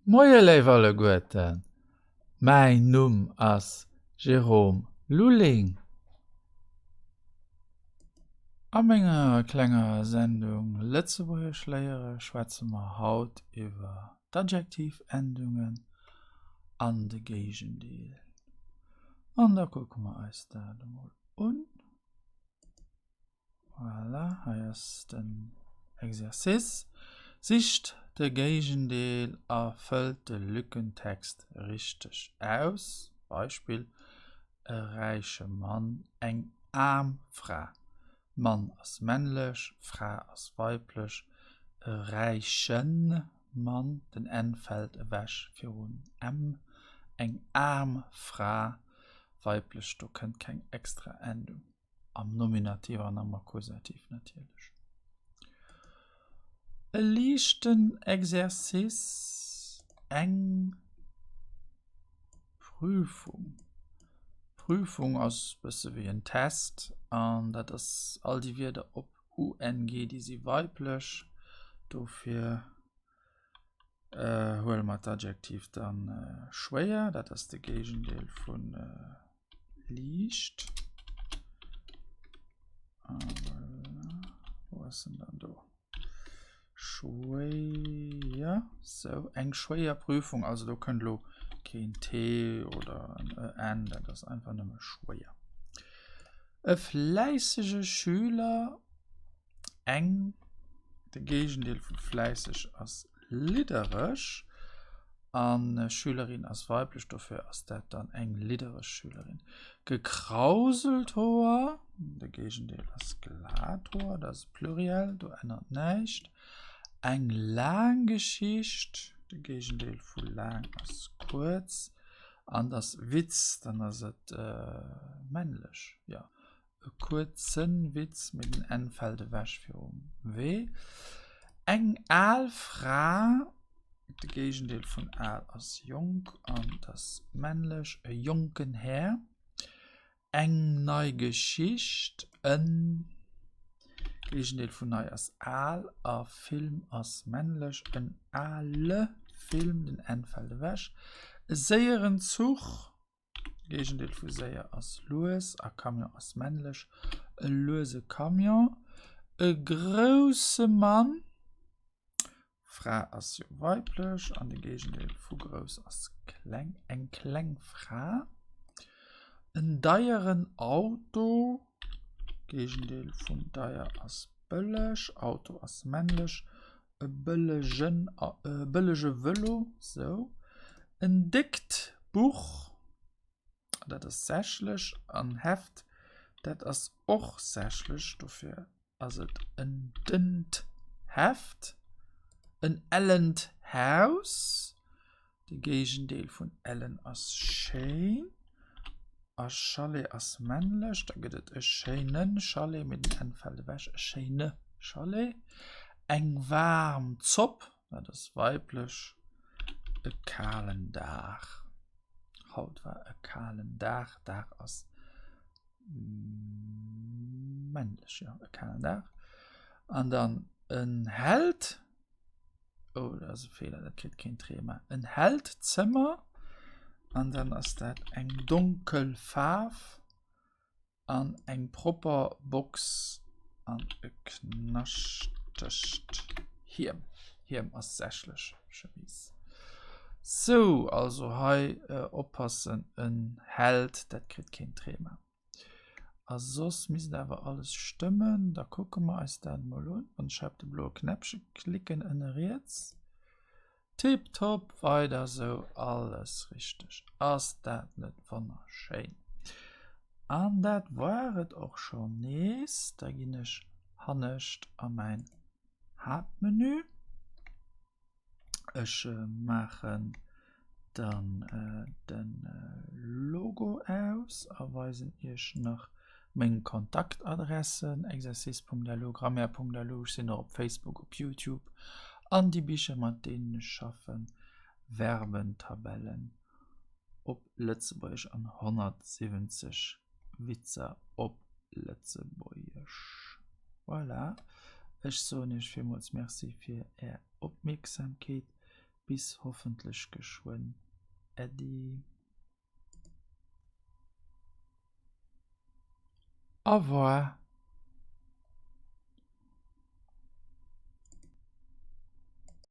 Moie léif alleguerten, mäin Numm ass Jérôme Lulling. A menger klenger Sendung Lëtzebuergesch léiere schwätze mer haut iwwer d'Adjektivendungen an de Géigendeel. An da kucke mer eis dat emol un. Voilà, hei ass den Exercice. Sicht de Géigendeel a fëllt de Lückentext richteg aus. Beispill, E räiche Mann, eng aarm Fra. Mann ass männlech, Fra ass weiblech. E räiche Mann, den n fält ewech virun m. Eng aarm Fra, weiblech, do kënnt keng extra Endung. Am Nominativ an am Akkusativ natierlech. E liichten Exercice, eng Prüfung. Prüfung ass bësse wéi en Test an dat ass all déi Wierder op ung, déi si weiblech. Dofir huele mer d'Adjektiv dann schwéier, dat ass de Géigendeel vun liicht. Wou ass en dann do? Schwéier, sou eng schwéier Prüfung, also do kënnt elo keen T oder en e N, dat ass einfach nëmme schwéier. E fläissege Schüler, eng, de Géigendeel vu fläisseg ass liddereg an Schülerin ass weiblech, dofir ass dat dann eng liddereg Schülerin. Gekrauselt Hoer, de Géigendeel ass glat Hoer, dat ass Pluriel, do ännert näischt. Eng laang Geschicht, de Géigendeel vu laang ass kuerz an et ass Witz, dann ass et männlech, jo. E kuerzen Witz, mee den N fällt ewech virum W. Eng al Fra, de Géigendeel vun al ass jonk an et ass männlech, e jonken Här. Eng nei Geschicht, en Géigendeel vun nei ass al a Film ass männlech, en ale Film, den N fält ewech. E séieren Zuch. Géigendeel vu séier ass lues a Camion ass männlech, e luese Camion. E grousse Mann, Fra ass jo weiblech an de Géigendeel vu grouss ass kleng, eng kleng Fra. En deieren Auto, Géigendeel vun deier ass bëlleg, Auto ass männlech, e bëllegen e bëllege Vëlo, sou, en déckt Buch, dat ass sächlech, an Heft, dat ass och sächlech, dofir ass et en dënnt Heft, en ellent Haus. De Géigendeel vun ellen ass schéin a Chalet ass männlech. Da gëtt et e schéine Chalet, mee den n fält ewech, e schéine Chalet. Eng waarm Zopp, dat ass weiblech. E kalen Dag, haut war e kalen Dag, Dag ass männlech, jo, e kalen Dag. An dann en hellt. Oh, dat ass e Feeler, dat kritt keen Trema. En hellt Zëmmer an dann ass dat eng donkel Faarf an eng propper Box an e knaschtegt Hiem. Hiem ass sächlech, Chemise. Sou, also hei oppassen, en hellt, dat kritt keen Trema. A soss misst awer alles stëmmen. Da kucke mer eis dat emol un. Wann ech hei op de bloe Knäppche klicken ënne riets. Tiptop, weider sou, alles richteg. Ass dat net wonnerschéin? An dat war et och schonn nees. Da ginn ech hannescht a mäin Haaptmenü. Ech maachen dann de Logo aus a weisen iech nach meng Kontaktadressen, exercice.lu, grammaire.lu, ech sinn och op Facebook, op Youtube an déi Bicher mat deenen ech schaffen, Verbentabellen op Lëtzebuergesch an 170 Witzer op Lëtzebuergesch. Voilà, ech soen iech villmools Merci fir är Opmierksamkeet. Bis hoffentlech geschwënn. Äddi. Au revoir.